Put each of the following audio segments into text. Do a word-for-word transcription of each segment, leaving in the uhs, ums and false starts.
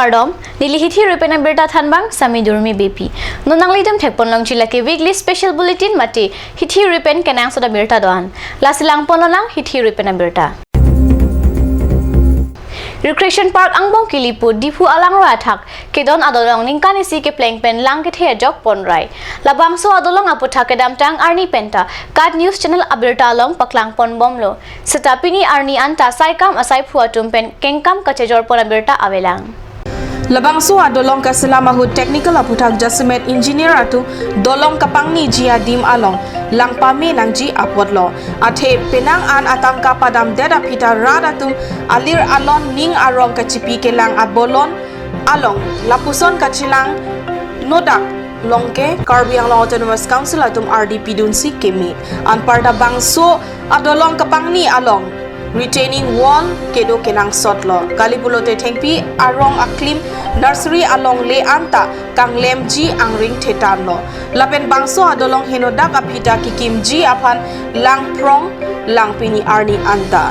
Kardom, neli hithi ri pen abirta thanbang Sami Durmi Beypi. Non nanglitum thekpon longji lake weekly special bulletin mate hithi ri pen kenangsot abirta do-an. Lasi langpon lonang hithi ri pen abirta. Recreation Park angbong kilipu Diphu alangroi athak kedon adolong ningkan isi kepleng pen lang kethe ajok ponrai. Labangso adolong aputhak kedamtang arni penta KAT News Channel abirta along paklang pon bomlo. Seta pini arni anta saikam asaiphu atum pen kengkam kachejor pon abirta avelang. Labangso adolong kaselam ahut technical aputhak jasemet engineer atum dolong kapangniji adim along lang pame nangji apotlo. Athe penang an atangka padamdet aphi ta rat atum alir alon ning arong kachipi kelang abolon along lapuson kachelang nodak longke Karbi Anglong Autonomous Council atum ardi pidunsi keme. Anparta bangso adolong kapangni along retaining wall kedo kenangsotlo. Kali pulote thengpi arong aklim nursery along le anta kanglemji angring thetanlo. Lapen bangso adolong henodak aphi ta kekimji aphan lang phrong lang pini arni anta.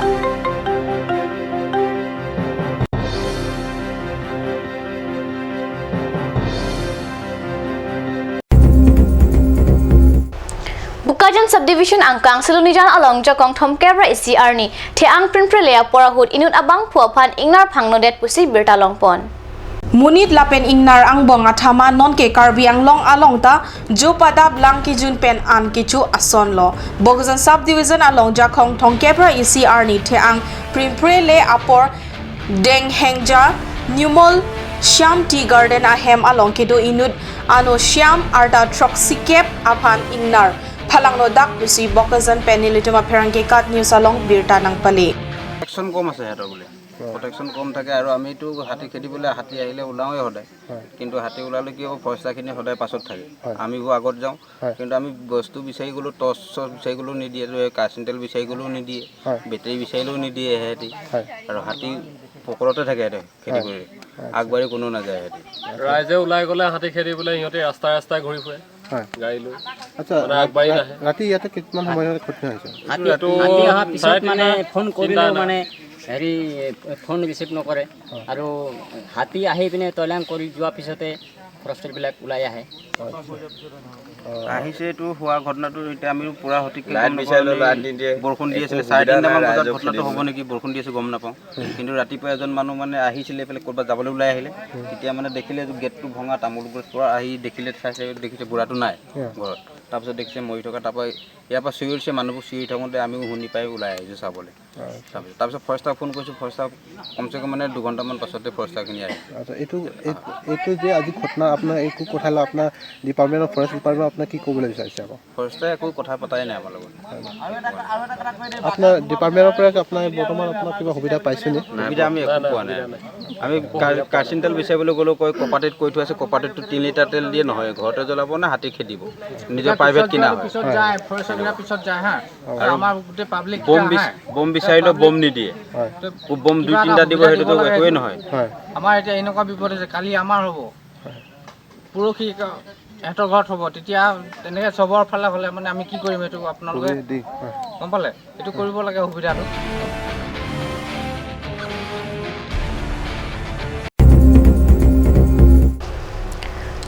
Bokajan Subdivision angkang Silonijan along jakong thomkep ra isi arni the-ang prinpre le apor ahut inut abangphu aphan ingnar phangnodet pusi birta longpon. Monit lapen ingnar angbong athama nonke Karbi Anglong along ta jo padap lang kejun pen an kecho asonlo. Bokajan Subdivision along jakong thomkep ra isi arni the-ang prinpre le apor Denghengja Numol Shyam Tea Garden ahem along kedo inut ano Shyam arta throksikep aphan ingnar phalangnodak pusi Bokajan pen nelitum apherangke KAT News along birta nangpale. Protection কম আছে সিহঁতৰ বোলে। প্ৰটেকশ্যন কম থাকে আৰু আমিতো হাতী খেদিবলৈ হাতী আহিলে ওলাওঁৱেই সদায়। হয়। কিন্তু হাতী ওলালে কি হ'ব, ফৰেষ্টাৰখিনি সদায় পাছত থাকে। হয়। আমিবোৰ আগত যাওঁ। হয়। কিন্তু আমি বস্তু বিচাৰি গ'লো, টৰ্চ চৰ্চ বিচাৰি গ'লেও নিদিয়ে, কাৰেণ্ট চেণ্টেল বিচাৰি গ'লেও নিদিয়ে, হয়। বেটেৰী বিচাৰিলেও নিদিয়ে সিহঁতি। হয়। আৰু হাতী পকৰতে থাকে সিহঁতে খেদি হয়। কৰি। আচ্ছা। আগবাঢ়ি কোনো নাযায় সিহঁতি। ৰাইজে ওলাই গ'লে হাতী খেদিবলৈ সিহঁতে ৰাস্তাই ৰাস্তাই ঘূৰি ফুৰে। হয়। গাড়ী লৈ। আচ্ছা, মানে আগবাঢ়ি ৰা-, নাহে। ৰাতি ইয়াতে কিমান সময় ঘটনা হৈছে? হাতী, ৰাতি হাতী অহাৰ পিছত চাৰে মানে তিনিটা, ফোন কৰিলেও তিনিটা মানে হেৰি, ফোন ৰিচিভ নকৰে। হয়। আৰু হাতী আহি পিনে তৈলাং কৰি যোৱাৰ পিছতে ফৰেষ্টাৰবিলাক ওলাই আহে। আচ্ছা। অ। আহিছে, এইটো হোৱা ঘটনাটো এতিয়া আমি পুৰা সঠিককৈ লাইট গম নাপাওঁ। বিচাৰিলেও আমি লাইট নিদিয়ে। বৰষুণ দি একো আছিলে, সুবিধা চাৰে তিনিটামান নাই বজাত ৰাইজক ঘটনাটো হ'ব খেদিবলৈ। নেকি, বৰষুণ দি আছে, গম নাপাওঁ। হুম। কিন্তু ৰাতিপুৱা এজন মানুহ মানে আহিছিলে, এইফালে ক'ৰবাত যাবলৈ ওলাই আহিলে। হুম। তেতিয়া মানে দেখিলে যে গেটটো ভঙা, তামোল গছ পৰা আহি দেখিলে, চাইছে, দেখিছে বুঢ়াটো নাই হুম। ঘৰত। তাৰপিছত দেখিছে মৰি থকা, তাৰপৰা ইয়াৰ পৰা চিঞৰিছে, মানুহবোৰ চিঞৰি থাকোঁতে আমিও শুনি পাই ওলাই আহিছোঁ চাবলৈ। আচ্ছা। তাৰপিছত, তাৰপিছত ফৰেষ্টাৰক ফোন কৰিছোঁ, ফৰেষ্টাৰ কমচে কম মানে দুঘণ্টামান পাছতে ফৰেষ্টাৰখিনি আহে। আচ্ছা, এইটো, এই-, এইটো যে আজি ঘটনা, আপোনাৰ একো কথা নাই, আপোনাৰ ডিপাৰ্টমেণ্ট অফ ফৰেষ্ট ডিপাৰ্টমেণ্ট আপোনাক কি ক'বলৈ বিচাৰিছে আকৌ? ফৰেষ্টাৰে একো কথা পতাই নাই আমাৰ লগত। হয় নেকি? আপোনাৰ ডিপাৰ্টমেণ্টৰ পৰা আপোনাৰ বৰ্তমান আপোনাৰ কিবা সুবিধা পাইছে নে? নাই, সুবিধা আমি একো পোৱা নাই। আমি কা-, কাৰেণ্ট চেণ্টেল বিচাৰিবলৈ গ'লেও কয়, কপাৰটিত কৈ থোৱা আছে, কপাৰটিতটো তিনি লিটাৰ তেল দিয়ে নহয়, ঘৰতে জ্বলাব নে হাতী খেদিব? নিজৰ প্ৰাইভেট কিনা হয়। পিছত যায়, ফৰেষ্ট অফিচাৰ পিছত যায়, হা। হয়। আৰু আমাৰ গোটেই পাব্লিক বম বিচ-, আহে। বম বিচাৰিলেও বম নিদিয়ে। হয়। তো বম দুই কিবা এটা তিনিটা দিব, সুবিধা সেইটোতো দিব লাগে। একোৱেই নহয়। হয়। আমাৰ এতিয়া এনেকুৱা বিপদ হৈছে, কালি আমাৰ হ'ব। হয়। পৰহি ক-, এহেঁতৰ ঘৰত হ'ব। তেতিয়া তেনেকে চবৰ ফালে হ'লে মানে আমি কি কৰিম, এইটো আপোনালোকে সুবি-, দি, হয়। গম পালে? এইটো কৰিব লাগে সুবিধাটো।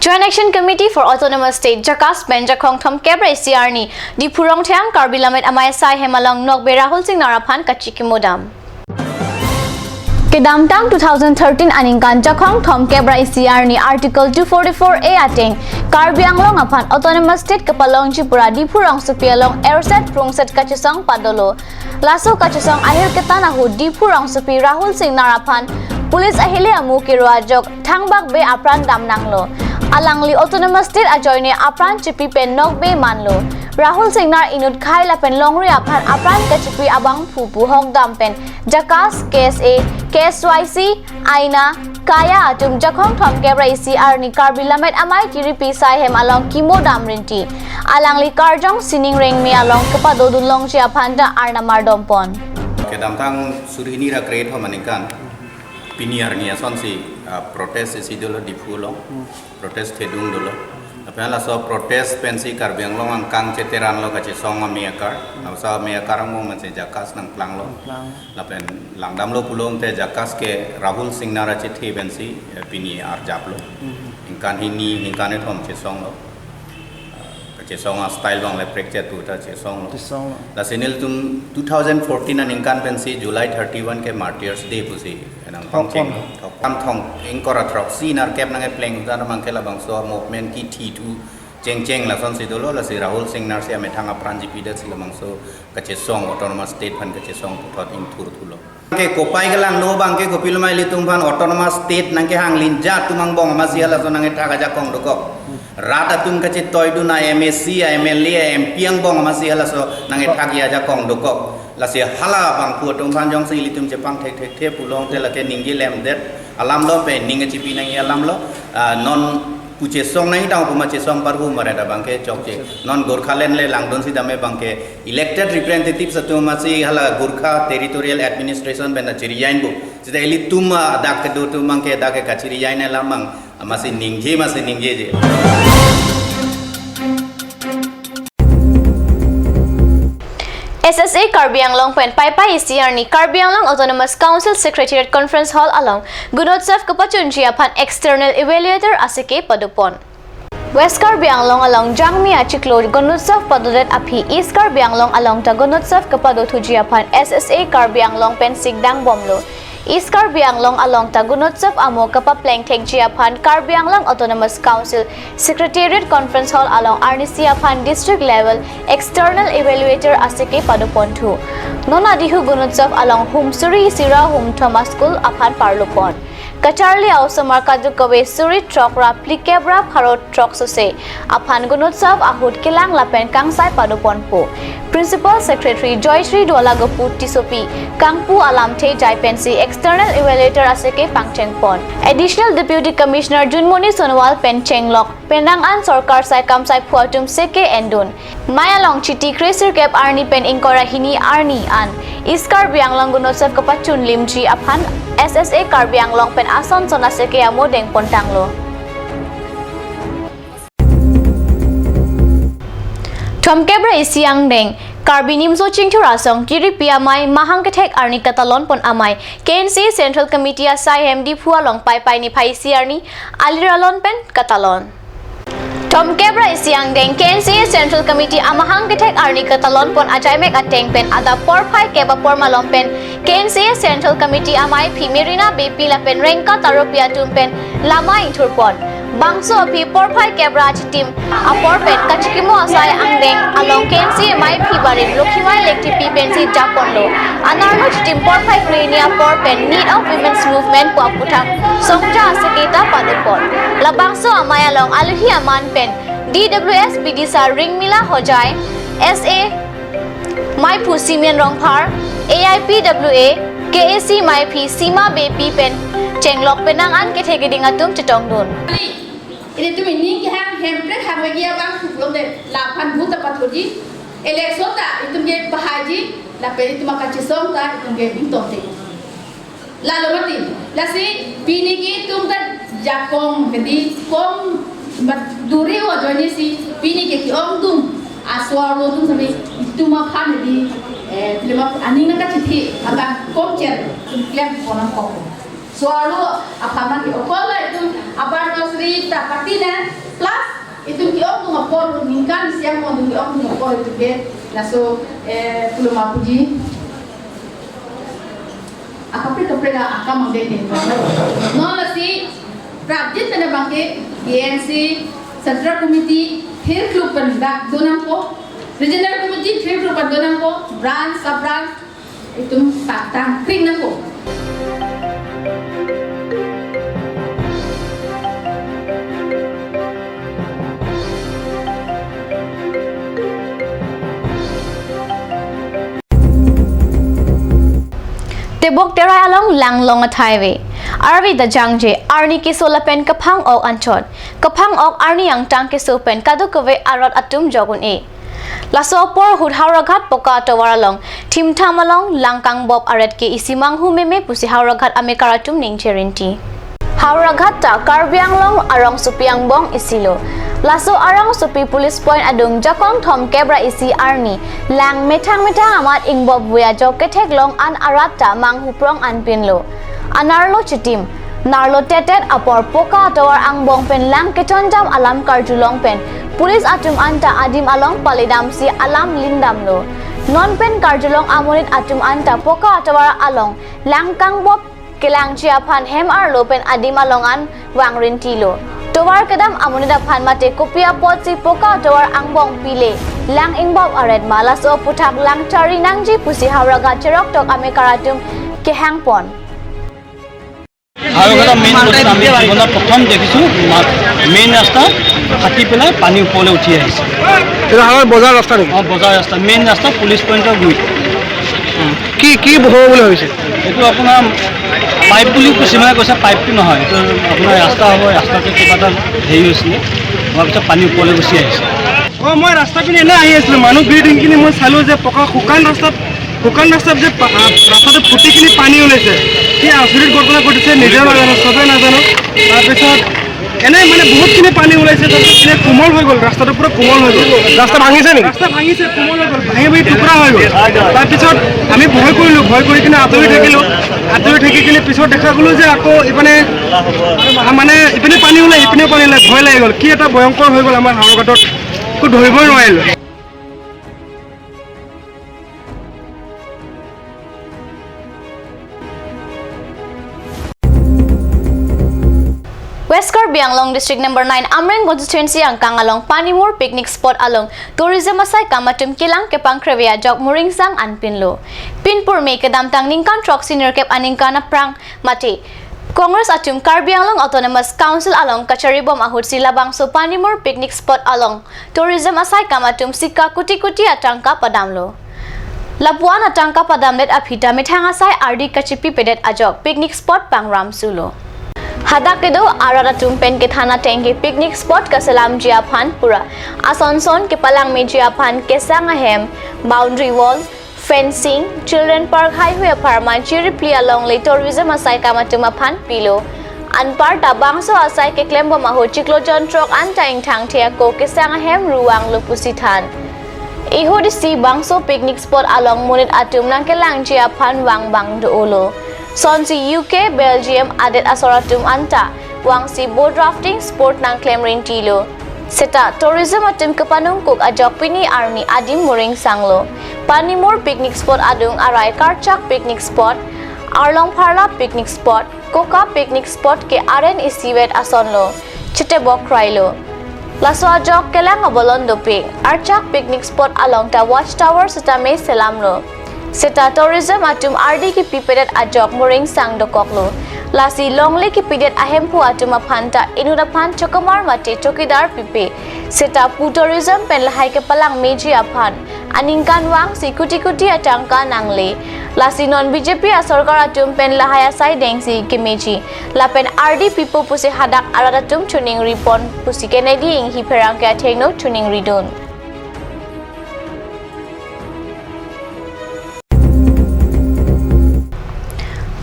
Joint Action Committee for Autonomous State, JACAS pen jakong thomkep ra isi arni Diphu Rongthang Karbi Lammet Amei asai hem along nokbe Rahul Singnar aphan kachikimo dam. Kedamtang two thousand thirteen aningkan jakong thomkep ra isi arni Article two forty-four A ateng Karbi Anglong aphan Autonomous State kapalongji pura Diphu rongsopi along erset prungset kachesong padolo. Laso kachesong ahirketan ahut Diphu rongsopi Rahul Singnar aphan police ahili amu kiro ajok thangbak be apran damnanglo. Alangli Autonomous State ajoine apran chepi pen nokbe manlo. Rahul Singnar inut khai lapen longri aphan apran kachepi abangphu pu hokdam pen JACAS, KSA, KSYC, Aina, Kaya atum jakong thomkep ra isi arni Karbi Lammet Amei tiripi asai hem along kimo dam rinti. Alangli karjong sining rengme along kepadodun longji aphan ta arnam ardompon. Kedamtang suri hini ra krethom aningkan pini arni asonsi, Ah, protest isi dolo Diphu along. Hmm. Protest thedung dolo. Lapen laso protest pensi Karbi Anglong angkang cheteran lo kachesong amei akar. Laso amei akar angbong mansi JACAS nangplanglo. Nangplang. Lapen langdamlo pulote JACAS ke Rahul Singnar achethe pensi, eh, pini arjaplo. Hmm. Ningkan hini, ningkan kethom chesonglo. Kachesong a-style abang le prekchet pu ta chesonglo. Chesonglo. Lasi nelitum two thousand fourteen aningkan pensi July thirty-one ke Martyrs Day pusi nangpangcheng. Thokpon. Thokpon thong ingkoi ra throksi nerkep nangkepleng ta abang ke labangso movement kithi thu chengcheng lasonsi dolo, lasi Rahul Singnar si amethang apran jipidetsi labangso kachesong autonomous state aphan kachesong puthot ingthur thulo. Ke kopai kelangno abang ke kopiloma ilitum aphan autonomous state nangkehang linja atum angbong amatsi halaso nangkethak ajakong dokok. Rat atum kachetoidun a-MAC, a-MLA, a-MP angbong amatsi halaso nangkethak ajakong dokok. Lasi hala abangphu atum aphan jongsi ilitum chepangthekthekthe pulote lake ningje lemdet alamlo pe ning kachipi nangji alamlo, ah, non pu chesong nangji tang pu ma chesong parhu maret abang ke chokche. Non Gorkhaland le langdun si dame abang ke elected representatives atum amatsi hala Gorkha Territorial Administration pen ta chiri jain bu. Seta ilitum adak kedo atum abang ke dak ke kachiri jain alam abang amatsi ningje amatsi ningjeje. S S A Karbi Anglong pen Paipai isi arni Karbi Anglong Autonomous Council Secretariat Conference Hall along Gunotsav kepachunji aphan external evaluator asike padopon. West Karbi Anglong along Jangmi achiklo Gunotsav padodet aphi East Karbi Anglong along ta Gunotsav kepadothuji aphan S S A Karbi Anglong pen sikdang bomlo. East Karbi Anglong along ta Gunotsav amo kepaplengthekji aphan Karbi Anglong Autonomous Council Secretariat Conference Hall along arnisi aphan district level external evaluator asike padoponthu. Non adihu Gunotsav along hum suri isi ra hum thom a-school aphan parlopon. Kacharli a-osomar kadokave suri throk ra phlikep ra pharo throk sose aphan Gunotsav ahut kelang lapen kangsai padoponpo. Principal Secretary Joyshri Dualagopu Tissopi kangpu alamthe jai pensi external evaluator asike pangchengpon. Additional Deputy Commissioner Junmoni Sonowal pen chenglok penang an sorkar sai kamsai phu atum seke endun. Mai along Chiti kresirkep arni pen ingkoi ra hini arni an East Karbi Anglong Gunotsav kepachunlimji aphan S S A Karbi Anglong pen ason son asike amo dengpontanglo. Thomkep ra isi angdeng Karbi Nimso Chingthur Asong kiripi amei mahang kethek arni katalonpon amei K N C A Central Committee asai hem Diphu along Paipai niphai isi arni aliralon pen katalon. Thomkep ra isi angdeng K N C A Central Committee amahang kethek arni katalonpon ajaimek ateng pen adap porphai kep apor malom pen K N C A Central Committee amei aphi Merina Beypi lapen Rengka Taropi atum pen lama ingthurpon. Bangso aphi porphai kep ra achitim apor pen kachikimo asai angdeng along K N C A amei aphi barim Lokhimai Lekthepi pensi japonlo. Anarlo chitim porphai krehini apor pen Need of Women's Movement pu aphuthak songja asike ta padopon. Labangso amei along alohi aman pen D W S bidisa Ringmila Hojai, S A meiphu Simeon Rongphar, A I P W A, K A C meiphi Sima Beypi pen chenglok penang an kethe keding atum chetongdun. Ilitum ining kehang Hemprek Hamegi abang thuklong de laphan booth ta pathurji, election ta itum ke pahaiji, lapen itum akachesong ta itum ke ingtongte. Lalo mati, lasi pini ke itum ta jakong, jadi kong mat duri wa joni si pini ke ke-ongdung aswar lo tum sami itum aphan jadi, eh, terima aning nangkachithi abang kong cher itum klem konang kong. Swallow apharman ke okol la itum apar no sri ta party na plus itum ke-ongdung apor ningkan isi angbong itum ke-ongdung apor itum ke laso, eh, puloma puji. Akaprek kaprek akam angdeng deng. Non lasi prapjin pen abang ke K N C A Central Committee thir kluk pen dak donangpo, Regional Committee thir kluk pen donangpo, branch, sub branch, itum tak tang kring nangpo. Tebok Terai along langlong athaive. Arve ta jangje, arni keso lapen kaphang-ok anchot. Kaphang-ok arni angtang keso pen kadokave arat atum jok un-e. Laso apor ahut Howraghat Poka atovar along thimtham along lang kangbop aret ke isi manghu meme pusi Howraghat amekar atum ningje rinti. Howraghat ta Karbi Anglong arongsopi angbong isi lo. Laso arongsopi police point adung jakong thomkep ra isi arni lang methang methang amat ingbop vui ajok ketheklong an arat ta manghuprong anpin lo. Anerlo chitim, nerlo tetet apor poka atovar angbong pen lang kethondam alam karjulong pen police atum anta adim along paledamsi alam lindam lo. Non pen karjulong amonit atum anta poka atovar along lang kangbop kelangji aphan hem arlo pen adim along an vangrinti lo. Tovar kedam amonit aphan mate kopi apotsi poka tovar angbong pile lang ingbop aret ma, laso aputhak lang chari nangji pusi Howraghat cheroktok amekar atum kehangpon. আৰু এটা মেইন বস্তু আমি জীৱনত প্ৰথম দেখিছোঁ, মা- মেইন ৰাস্তা ফাটি পেলাই পানী ওপৰলৈ উঠি আহিছে। এইটো হালৰ বজাৰ ৰাস্তা নেকি? অ, বজাৰ ৰাস্তা, মেইন ৰাস্তা পুলিচ পইণ্টৰ গুৰিত। কি কি হ'ব বুলি ভাবিছে? এইটো আপোনাৰ পাইপ বুলিও কিছুমানে কৈছে, পাইপটো নহয়, এইটো আপোনাৰ ৰাস্তা হ'ব। ৰাস্তাটো কিবা এটা হেৰি হৈছিলে, হোৱাৰ পিছত পানী ওপৰলৈ গুচি আহিছে। অ, মই ৰাস্তা পিনে এনে আহি আছিলো, মানুহ ভিৰ দেখিকিনি মই চালো যে পকা শুকান ৰাস্তাত, শুকান ৰাস্তাত যে পা- ৰাস্তাটো ফুটি কিনি পানী ওলাইছে। কি আচৰিত ঘটনা ঘটিছে নিজেও নাজানো, চবে নাজানো। তাৰপিছত এনে মানে বহুতখিনি পানী ওলাইছে, তাৰপিছত এনে কোমল হৈ গ'ল, ৰাস্তাটো পুৰা কোমল হৈ গ'ল। ৰাস্তা ভাঙিছে নেকি? ৰাস্তা ভাঙিছে, কোমল হৈ গ'ল, ভাঙি ভাঙি টুকুৰা হৈ গ'ল। তাৰপিছত আমি ভয় কৰিলো, ভয় কৰি কিনে আঁতৰি থাকিলো। আঁতৰি থাকি কিনে পিছত দেখা গ'লো যে আকৌ ইপিনে আ, মানে ইপিনে পানী ওলাই, ইপিনেও পানী ওলাই, ভয় লাগি গ'ল। কি এটা ভয়ংকৰ হৈ গ'ল আমাৰ হাওৰঘাটত, একো ধৰিবই নোৱাৰিলো। West Karbi Anglong District number nine Amreng constituency angkang along Panimur picnic spot along tourism asai kam atum kelang kepangkrevi ajok muringsang anpin lo. Pinpur me kedamtang ningkan throksi nerkep aningkan aphrang mate Congress atum Karbi Anglong Autonomous Council along kacharibom ahutsi labangso Panimur picnic spot along tourism asai kam atum sika kuti kuti atangka padamlo. Lapuan atangka padamdet aphi ta methang asai ardi kachipipedet ajok picnic spot pangram sulo. Hadak kedo arat atum pen kethan ateng ke picnic spot kaselamji aphan pura ason son kepalangmeji aphan kesang ahem, boundary wall, fencing, children park haihui apharman chiripli alongle tourism asai kam atum aphan pilo. Anparta bangso asai keklembom ahut chiklo jon throk anta ingthangthe ako kesang ahem ruanglo pusi than. Ihut isi bangso picnic spot along monit atum nangkelangji aphan vangbang do-olo. Sonsi U K, Belgium adet asor atum anta vangsi boat rafting sport nangklemrintilo. Seta tourism atum kepanungkuk ajok pini arni adim muringsanglo. Panimur picnic spot adung arai Karchak picnic spot, Arlong Pharla picnic spot, Koka picnic spot ke aren isivet asonlo. Chetebok krailo. Laso ajok kelang abolon dopik. Archak picnic spot along ta watch tower sitame selamlo. Seta tourism atum ardi kipipedet ajok muringsang dokoklo. Lasi longle kipidet ahemphu atum aphan ta inut aphan chokomar mate chokidar pipe. Seta pu tourism pen lahai kepalangmeji aphan aningkan vangsi kuti kuti atangka nangle. Lasi non B J P asorkar atum pen lahai asai dengsi kemeji. Lapen ardi pipo pusi hadak arat atum chuningripon pusi Kennedy Inghi Pherangke athengno chuningridun.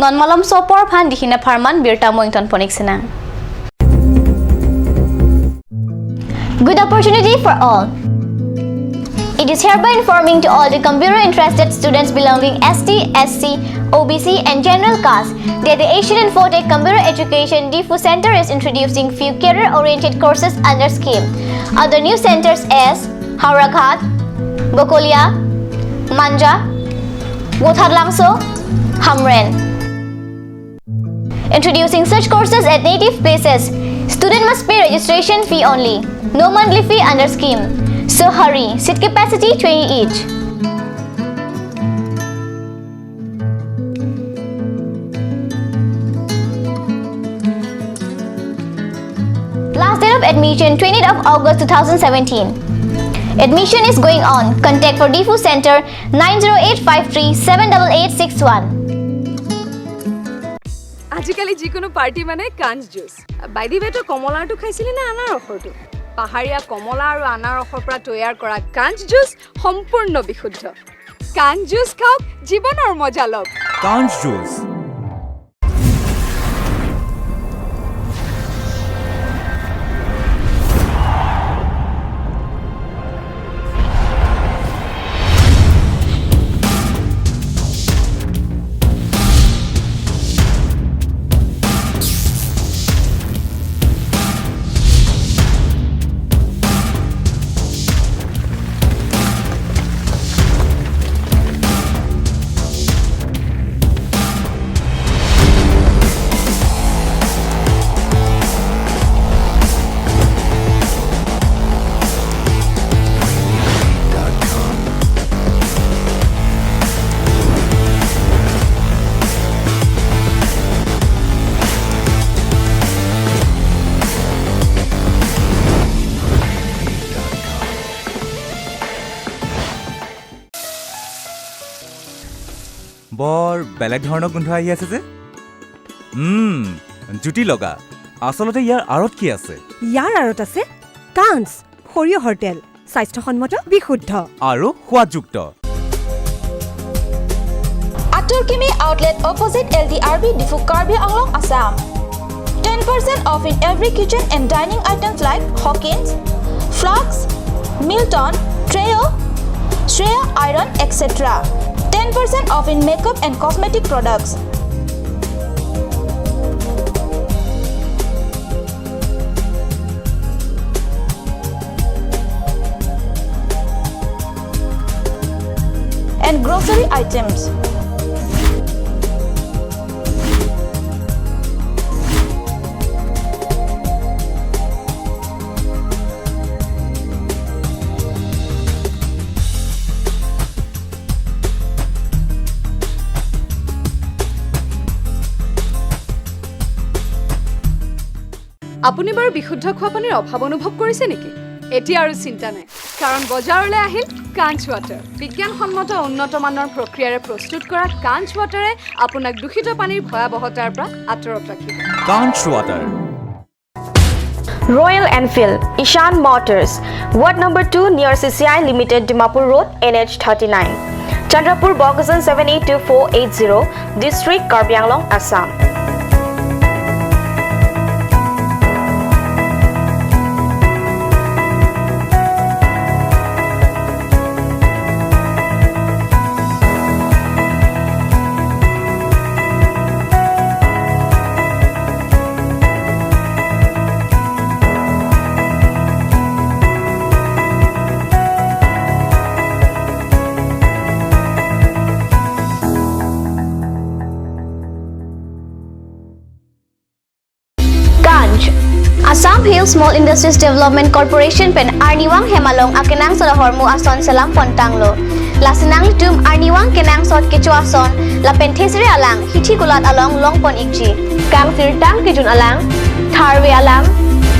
Non malom sopor aphan dihin apharman birta mo ingtonpon-ik sinang. Good opportunity for all. It is hereby informing to all the computer interested students belonging S T, S C, O B C and general caste that the Asian Infotech Computer Education Diphu Center is introducing few career oriented courses under scheme. Other new centers as Howraghat, Bokolia, Manja, Vothatlangso, Hamren. Introducing such courses at native places. Student must pay registration fee only. No monthly fee under scheme. So hurry, seat capacity twenty each. Last date of admission, twentieth of August two thousand seventeen. Admission is going on. Contact for Diphu Center nine zero eight five three seven double eight six one. আজিকালি যিকোনো পাৰ্টি মানে কাঞ্চ juice. By the ৱে, তই কমলাৰটো খাইছিলি নে আনাৰসৰটো? পাহাৰীয়া কমলা আৰু আনাৰসৰ পৰা তৈয়াৰ কৰা কাঞ্চ জুচ সম্পূৰ্ণ বিশুদ্ধ। কাঞ্চ জুচ খাওক, জীৱনৰ মজা লওক। কাঞ্চ জুচ। বৰ বেলেগ ধৰণৰ গোন্ধ আহি আছে যে। উম, জুতি লগা। আচলতে ইয়াৰ আঁৰত কি আছে? ইয়াৰ আঁৰত আছে কাঞ্চ, সৰিয়হৰ তেল, স্বাস্থ্যসন্মত, বিশুদ্ধ। আৰু সোৱাদযুক্ত। Atur Kimi Outlet, opposite L D R B, Diphu, Karbi Anglong, Assam. Ten percent off in every kitchen and dining items like Hawkins, flasks, Milton, Treo, Shreya iron, et cetera. Ten percent off in makeup and cosmetic products. And grocery items. আপুনি বাৰু বিশুদ্ধ খোৱা পানীৰ অভাৱ অনুভৱ কৰিছে নেকি? এতিয়া আৰু চিন্তা নাই, কাৰণ বজাৰলৈ আহিল কাঞ্চ ৱাটাৰ। বিজ্ঞানসন্মত উন্নত মানৰ প্ৰক্ৰিয়াৰে প্ৰস্তুত কৰা কাঞ্চ ৱাটাৰে আপোনাক দূষিত পানীৰ ভয়াৱহতাৰ পৰা আঁতৰত ৰাখিব। কাঞ্চ water. Royal Enfield, Ishan Motors, Ward number two near C C I Limited, Dimapur Road, N H thirty-nine, Chandrapur, Bokajan seven eight two four eight zero, District, Karbi Anglong, Assam. Kancch. Assam Hill Small Industries Development Corporation pen arnivang hem along akenangsot ahormu ason selam pontanglo. Lasi nanglitum arnivang kenangsot kecho ason lapen thesere alang hithi kulat along longpon ikji. Kangsirtang kejun alang, tharve alang,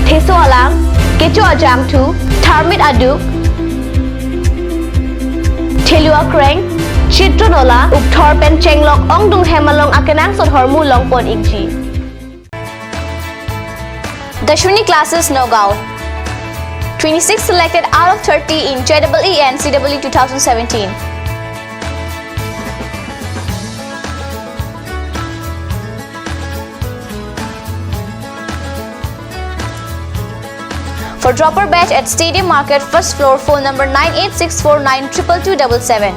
theso alang, kecho ajangthu, tharmit aduk, thelu akreng, chitron ola, ukthor pen chenglok ongdung hem along akenangsot ahormu longpon ikji. Dashwini Classes, Nagaon. Twenty-six selected out of thirty in J E E and C E E two thousand seventeen. For dropper batch at Stadium Market, first floor, phone number nine eight six four nine triple two double seven.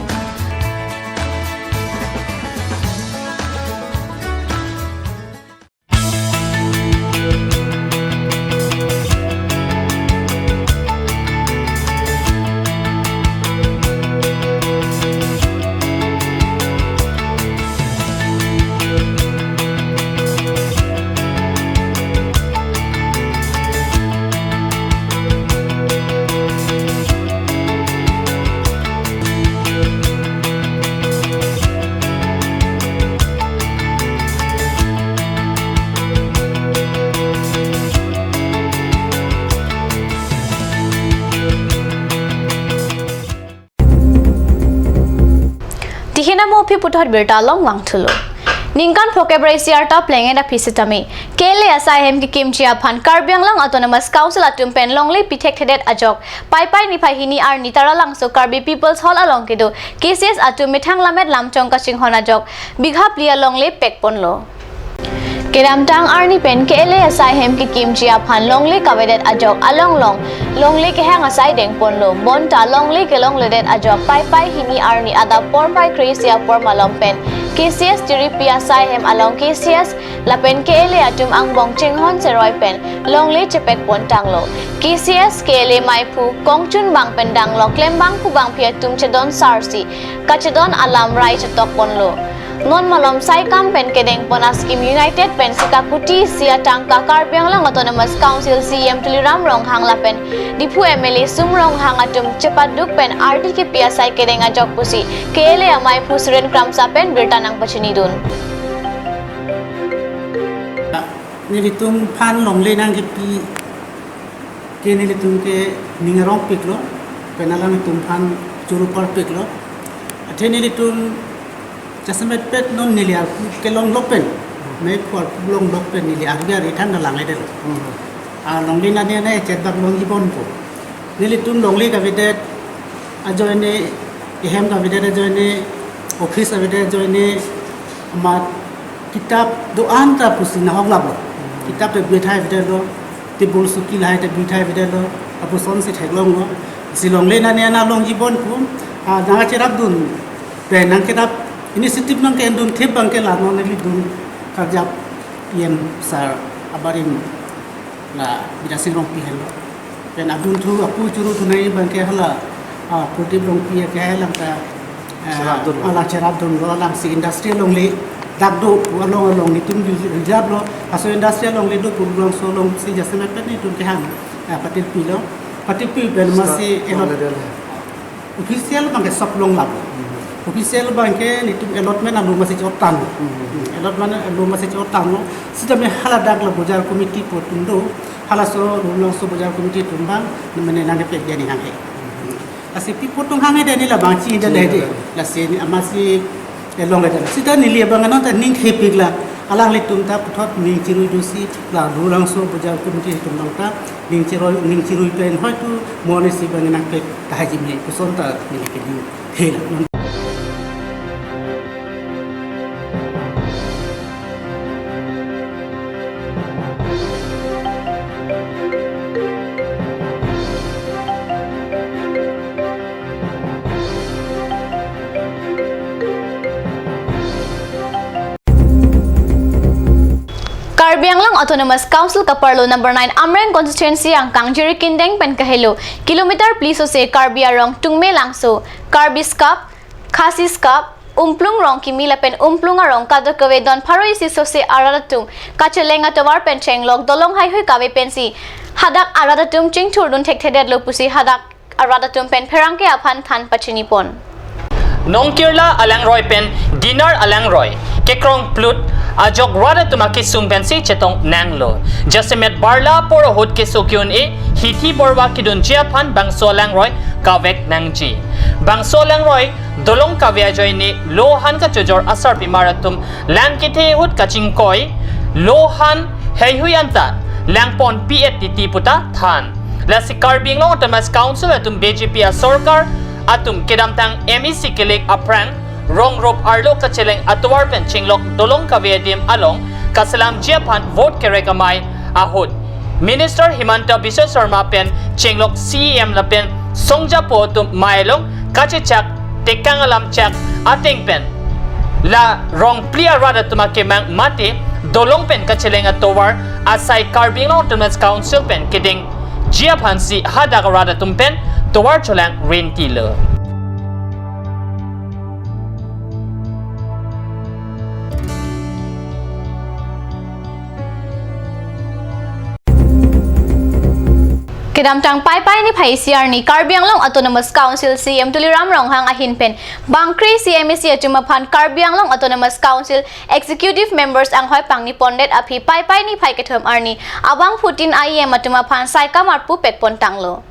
Tihina mo aphi puthot birta along vangthulo. Ningkan phokep ra isi arta plengdet aphi sitame K L A asai hem kekimji aphan Karbi Anglong Autonomous Council atum pen longle pithekthedet ajok Paipai niphai hini arni Taralangso Karbi People's Hall along kedo K C S atum methang lammet lamchong kachinghon ajok bigha phli alongle pekponlo. Kedamtang arni pen K L A asai hem kekimji aphan longle kavedet ajok along long longle kehang asai dengponlo. Bonta longle kelongledet ajok Paipai hini arni adap porphai kre-isi apor malom pen K C S tiripi asai hem along K C S lapen K L A atum angbong chinghon cheroi pen longle chepekpontanglo. K C S K L A maiphu kongchun bang pen danglo klembangphu bangphi atum chedon sarsi kachedon alam rai chetokponlo. Non malom saikam pen kedengpon a-scheme United pensi kakuti isi atangka Karbi Anglong Autonomous Council C E M Tuliram Ronghang lapen Diphu M L A Sum Ronghang atum chepaduk pen ardi kepi asai kedeng ajok pusi K L A amaiphu Suren Kramsa pen birta nangpachinidun. Nelitum aphan longle nangkepi ke nelitum ke ning arongpiklo, pen alanglitum aphan choro parpiklo. Athe nelitum Jasemet pet non neli arpu kelong lok pen, me phu arpu long lok pen neli arve ari than ta langledetlo. Hmm. A longle nani nani chetbak longji ponpo. Nelitum longle kavedet ajoine, ehem kavedet ajoine, office kavedet ajoine, amat kitap do-an ta pusi nahok laplo. Kitap ta bithai avedetlo, table soki lahai ta bithai avedetlo, apusonsi theklonglo. Si longle nani nani longji ponpo, a, nangkacherapdun pen nangkerap initiative nangke-endun thip abangke la non neli dun karjap E M sir abarim la Bidya Sing Rongpi henlo. Pen adunthu apu churu thunai abangke hala, ah, Pradip Rongpi ke hai alang ta, ah, Cherapdunlo. Alang cherapdunlo, alangsi industry alongle dak do, along along netum ri-, rijaplo, laso industry alongle do pu Rulangso alongsi jasemet pet netum kehang, ah, patirpilo. Patirpi pen masi Start elot longledetlo. Official abangke sop longlap. Hmm. Official abangke netum allotment along masi chot tanglo. Hmm. Allotment along masi chot tanglo. Sitame hala dak la bojar committee pu atum do. Halaso Rulangso bojar committee atum abang, mane nangkepek dia ni hanghe. Hmm. Lasi pi pu atum hanghe dia ni labang chi dia dei dei. Hmm. Lasi ni amatsi elongledetlo. Sita neli abang non ta ning khepik la. Alanglitum ta puthot ning chirui dosi la Rulangso bojar committee atum abang ta ning chirui, ning chirui pen hoitu mo neli si abang nangkepek tahai ji me puson ta neli kedi thela. Karbi Anglong Autonomous Council kaparlo number nine Amreng constituency angkang Jirikindeng pen kahelo kilometer phli sose Karbi Arong Tungme Langso, Karbi Scup, Khasi Scup, Umplung Rongkimi lapen Umplung Arong kadokave don pharo isi sose arat atum kacheleng atovar pen chenglok dolong heihui kave pensi hadak arat atum chingthurdun thekthedetlo pusi hadak arat atum pen pherangke aphan than pachini pon. Nongkirla alangroi pen Dinar alangroi kekrong plut ajok rat atum akesung pensi chetong nanglo. Jasemet barla poro ahut keso ke-un-e hithi borwa kedunji aphan bangso alangroi kavek nangji. Bangso alangroi dolong kave ajoine lo han kachojor asarpimar atum lang kethe ahut kachingkoi lo han heihui anta lang ponpi-et titi puta than. Lasi Karbi Anglong Autonomous Council atum B J P asorkar atum kedamtang M A C kelek aphrang rong rop arlo kacheleng atovar pen chenglok dolong kave adim along kaselamji aphan vote kerek amei ahut Minister Himanta Biswa Sarma pen chenglok C E M lapen songjapo atum mei along kachechak tekang alam chak ateng pen la rong phli arat atum akemang mate dolong pen kacheleng atovar asai Karbi Anglong Autonomous Council pen kedengji aphansi hadak arat atum pen tovar cholang rentilo. Kedamtang Paipai niphai isi arni Karbi Anglong Autonomous Council C E M Tuliram Ronghang ahin pen bang kre-isi M A C atum aphan Karbi Anglong Autonomous Council Executive Members anghoi pangni pondet aphi Paipai niphai kethom arni abangphutin a-E M atum aphan saikam arpu pekpon tanglo.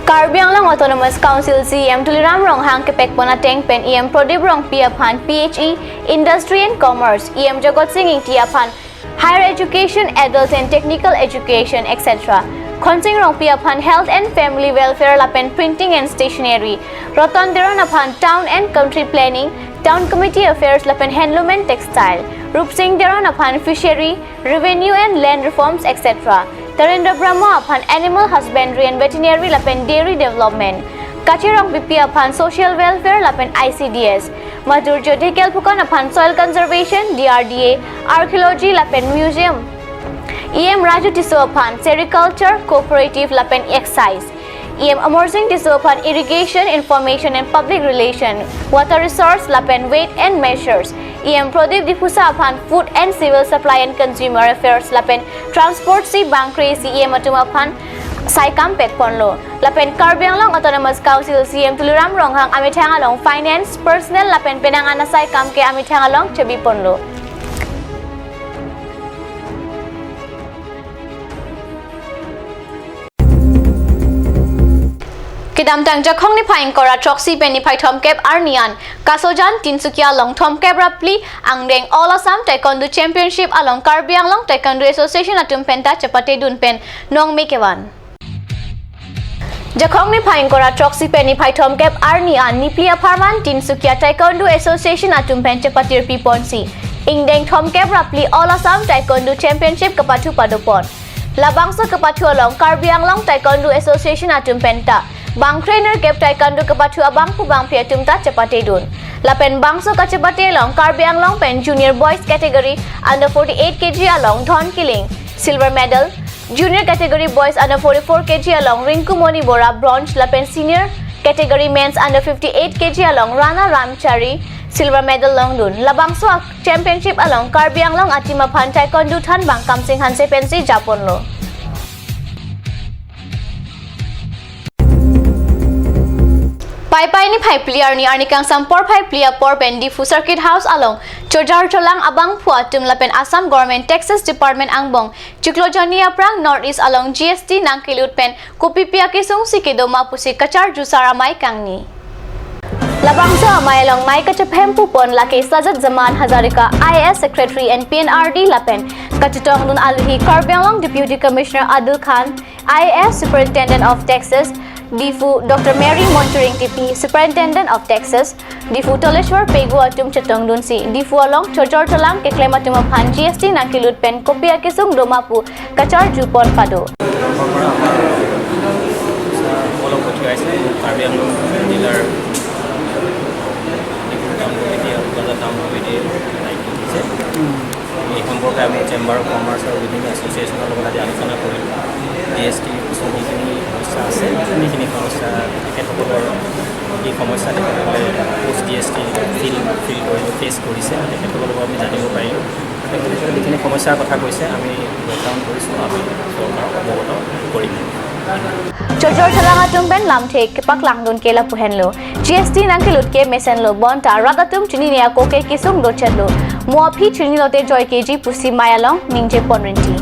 Karbi Anglong Autonomous Council C E M Tuliram Ronghang kepekpon ateng pen E M Pradip Rongpi aphan P H E, Industry and Commerce, E M Jagat Sing Engti aphan Higher Education, Adult and Technical Education, et cetera. Khonsing Rongpi aphan Health and Family Welfare lapen Printing and Stationery, Roton Teron aphan Town and Country Planning, Town Committee Affairs lapen Handloom and Textile, Rupsing Teron aphan Fishery, Revenue and Land Reforms, et cetera. Tarendra Brahma aphan Animal Husbandry and Veterinary lapen Dairy Development, Kache Rongpipi aphan Social Welfare lapen I C D S, Madhur Jyoti Kelphukan aphan Soil Conservation, D R D A, Archaeology lapen Museum, E M Raju Tisso aphan Sericulture, Cooperative lapen Excise, E M Amarsing Tisso aphan Irrigation, Information and Public Relation, Water Resource lapen Weight and Measures, E M Pradip Diphusa aphan Food and Civil Supply and Consumer Affairs lapen Transport si bang kre-isi E M atum aphan saikam pekponlo. Lapen Karbi Anglong Autonomous Council C E M Tuliram Ronghang amethang along Finance, Personnel lapen penang an asaikam ke amethang along chebiponlo. Kedamtang Jakhong niphai ingkoi ra throksi pen niphai thomkep arni an Kasojan Tinsukia along thomkep ra phli angdeng All Assam Taekwondo Championship along Karbi Anglong Taekwondo Association atum penta chepatedun pen nongme kevan. Jakhong niphai ingkoi ra throksi pen niphai thomkep arni an niphli apharman Tinsukia Taekwondo Association atum pen chepatirpi ponsi ingdeng thomkep ra phli All Assam Taekwondo Championship kepathu padopon. Labangso kepathu along Karbi Anglong Taekwondo Association atum penta bang trainer kep taekwondo kepathu abangphu bangphi atum ta chepatedun. Lapen bangso kachepate along Karbi Anglong pen Junior Boys category under forty-eight K G along Dhon Killing, silver medal, Junior category Boys under forty-four K G along Rinku Moni Bora, bronze, lapen Senior category Men's under fifty-eight K G along Rana Ramchari, silver medal longdun. Labangso a-, championship along Karbi Anglong a-team aphan taekwondo thanbang Kamsing Hanse pensi japonlo. Paipai niphai phli arni, arni kangsam porphai phli apor pen Diphu Circuit House along chojar cholang abangphu atum lapen Assam Government Taxes Department angbong chiklo jonni aphrang North East along G S T nangkelut pen kopipi akesung si kedo ma pusi kacharju sar amei kangni. Labangso amei along mei kachephem pupon lake Sajid Zaman Hazarika, I A S Secretary and P N R D lapen kachetongdun alohi Karbi Anglong Deputy Commissioner Adil Khan, I A S Superintendent of Taxes, Diphu Doctor Mary Monturing T P, Superintendent of Taxes, Diphu Toleshwar Pegu atum chetongdunsi Diphu along chojar cholang keklem atum aphan G S T nangkelut pen kopi akesung do ma pu kacharju pon pado. অসমৰ পৰা আমাৰ অলপ পঠিয়াইছে। কাৰ্বি আংলং জিলাৰ Dibrugarh town committee আৰু গোৱালপাৰা টাউন কমিটিয়ে দায়িত্ব দিছে। এই সম্পৰ্কে আমি চেম্বাৰ অফ কমাৰ্চ আৰু বিভিন্ন এছ'চিয়েশ্যনৰ লগত আজি আলোচনা কৰিলোঁ। জি এছ টিৰ যিখিনি সমস্যা আছে, সেইখিনি সমস্যা তেখেতসকলৰ কি সমস্যা তেখেতসকলে পোষ্ট জি এছ টি ফিল, ফিল কৰি, ফেচ কৰিছে, তেখেতসকলৰ পৰা আমি জানিব পাৰিলোঁ। তেখেতসকলে যিখিনি সমস্যাৰ কথা কৈছে, আমি নোট ডাউন কৰিছোঁ, আমি চৰকাৰক অৱগত কৰিম। Chojar cholang atum pen lamthe kepaklangdun ke lapu henlo. G S T nangkelut ke mesenlo, bonta rat atum chinine ako ke kesung dochetlo. Mo aphi chinilote joi keji pusi mei along ningje pon rinti.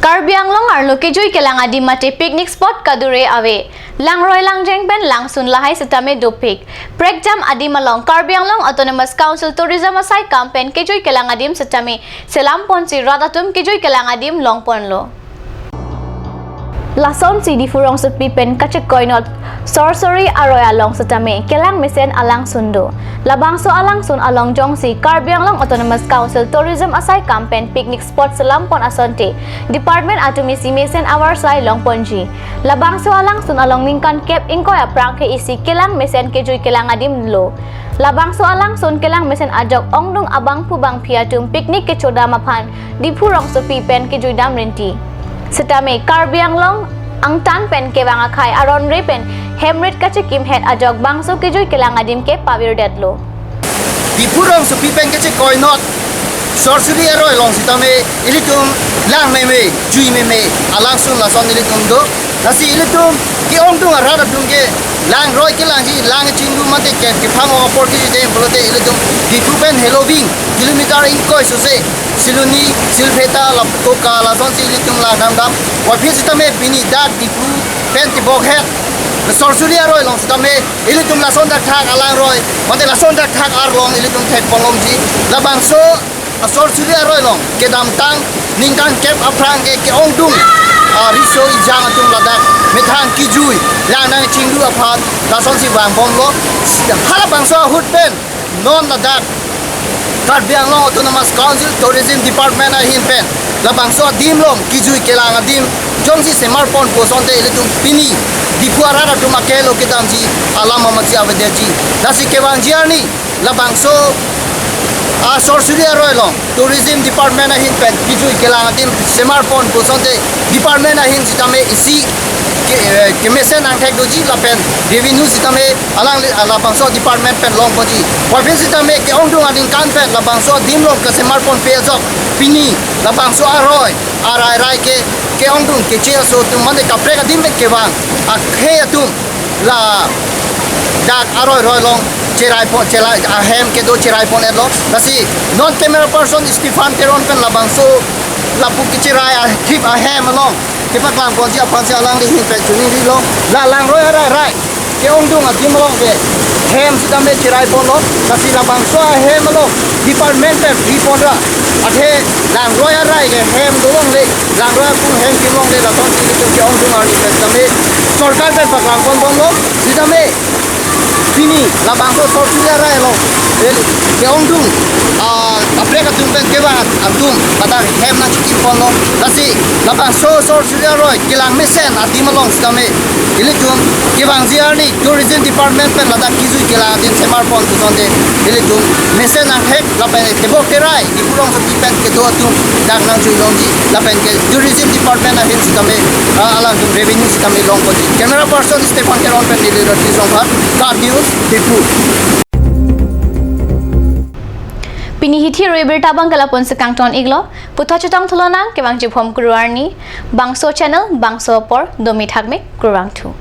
Karbi Anglong arlo kejui kelang adim mate picnic spot kadure ave. Langroi langjeng pen langsun lahai sitame dopik. Prekjam adim along Karbi Anglong Autonomous Council Tourism asai kam pen kejui kelang adim sitame selam ponsi rat atum kejui kelang adim long ponlo. Lasonsi Diphu rongsopi pen kachekoinot Sorsori aroi along sitame kelang mesen alangsun do. Labangso alangsun along jongsi Karbi Anglong Autonomous Council Tourism asai kam pen picnic spot selam pon asonte department atum isi mesen avarsai long ponji. Labangso alangsun along ningkan kep ingkoi aphrang ke isi kelang mesen kejui kelang adim lo. Labangso alangsun kelang mesen ajok ongdung abangphu bangphi atum picnic kechodam aphan Diphu rongsopi pen kejuidam rinti. Sitame Karbi Anglong angtan pen kevang akhei aron re pen hemrit kachekimhet ajok bangso kejui kelang adim ke pavirdetlo. Diphu rongsopi pen kachekoinot Sorsori aroi along sitame ilitum lang meme, jui meme alangsun lason ilitum do. Lasi ilitum ke-ongdung arat atum ke langroi kelangji, lang chingdu mate ke kephang apor kejui dam pulote ilitum Diphu pen Heloving kilometer ingkoi sose, Siluni, Silpheta, la Koka lasonsi ilitum lang damdam. Waphi sitame pini dak Diphu pen Tibokhet Sorsori aroi along sitame ilitum lason thakthak alangroi, mate lason thakthak arlong ilitum thek ponlongji. Labangso a Sorsori aroi along kedamtang ningkan kep aphrang ke ke-ongdung a riso ijang atum ladak methang kejui lang nangchingdu aphan lasonsi vang bomlo. Halabangso ahut pen non ladak Karbi Anglong Autonomous Council Tourism Department ahin pen labangso adim along kejui kelang adim jongsi semar pon pu asonte ilitum pini Diphu arat atum akelo kedamji alam amatsi avedetji. Lasi kevangji arni labangso a Sorsori aroi along Tourism Department ahin pen kejui kelang adim semar pon pu asonte department ahin sitame isi ke, eh, kemesen angthek doji lapen revenue sitame alangli, ah, labangso department pen long ponji. Waphi sitame ke-ongdung aningkan pen labangso adim along kesemar ponpe ajok pini labangso aroi arai rai ke ke-ongdung keche aso atum mane kaprek adim pen kevang akhei atum ladak aroi roi along cherai pon, cherai ahem kedo cherai pon-etlo. Lasi non camera person Stephen Teron pen labangso lapu kecherai athip ahem along kepaklang ponji aphansi alangli ahin pen choningri lo. La Langroi arai rai ke-ongdung adim along ke hem sitame cherai ponlo. Lasi labangso ahem along department pen ri pon ra, athe Langroi arai ke hem dolongle, Langroi akung hem kim longle, lason si ilitum ke-ongdung arni pen sitame sorkar pen paklang pon bomlo. Sitame pini labangso Sorsuri arai along, el, ke-ongdung, ah, kaprek atum pen kevang atum ladak hem nangchikim ponlo. Lasi labangso Sorsuri aroi kelang mesen adim along sitame ilitum kevangji arni tourism department pen ladak kejui kelang adim semar pon pusonte ilitum mesen nangthek lapen tebok terai Diphu rongsopi pen kedo atum dak nangjui longji lapen ke tourism department ahin sitame, ah, alangtum revenue sitame long ponji. Camera person Stephen Teron pen neli Roti Songpha, KAT News, Diphu. Pini hithi ri birta abang ke lapu-an si kangton iklo. Puthot chetong thu lonang, kevang chiphom kru arni. Bangso channel, bangso apor, domi thakme, kurvangthu.